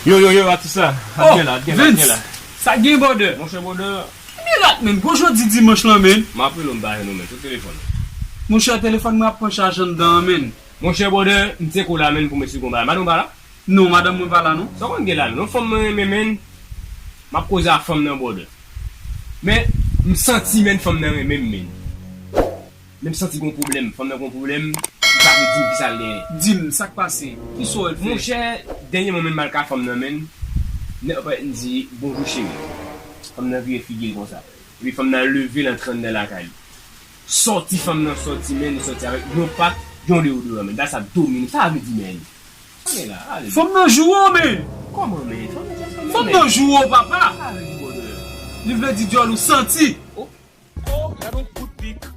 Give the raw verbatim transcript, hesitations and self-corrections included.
Yo, yo, yo, atis la. Al gen la, al gen la, al gen la. Sa gen, brother? Monchè, brother. Mirak, men, bon jodi dimanch lan, men. M ap rele w, m pa jwenn ou, men, sou telefòn. Monchè, telefòn mwen ap pran chaj anndan an, men. Monchè, brother, m tcheke w la, men, pou m esplike w yon bagay. Madanm ou pa la? Non, madanm mwen pa la, non. Sa w konn gen la, men? Yon fanm mwen renmen, men. M ap koze ak fanm nan, brother. Men, m santi, men, fanm nan renmen m, men. Men m santi gon pwoblèm, fanm nan gon pwoblèm, li pa vle di m kisa l genyen. Di m, sa k pase? Kisa w wè l fè? Monchè, dènyèman, men, m al kay fanm nan, men, nèg la parèt m di, "Bonjou, cheri." Fanm nan vire figi l konsa. Epi fanm nan leve l antre anndan lakay li. Sòti fanm nan sòti, men, li sòti avèk yon pak, yon deodoran, men. That's a domino. Sa vle di, men? Ale la, ale. Fanm nan joure w, men. Kòman, men? Fanm nan joure w, men. Fanm nan joure w, papa. Sa vle di, brother? Li vle di dyòl ou santi. Oh. Oh, gad yon kout pik.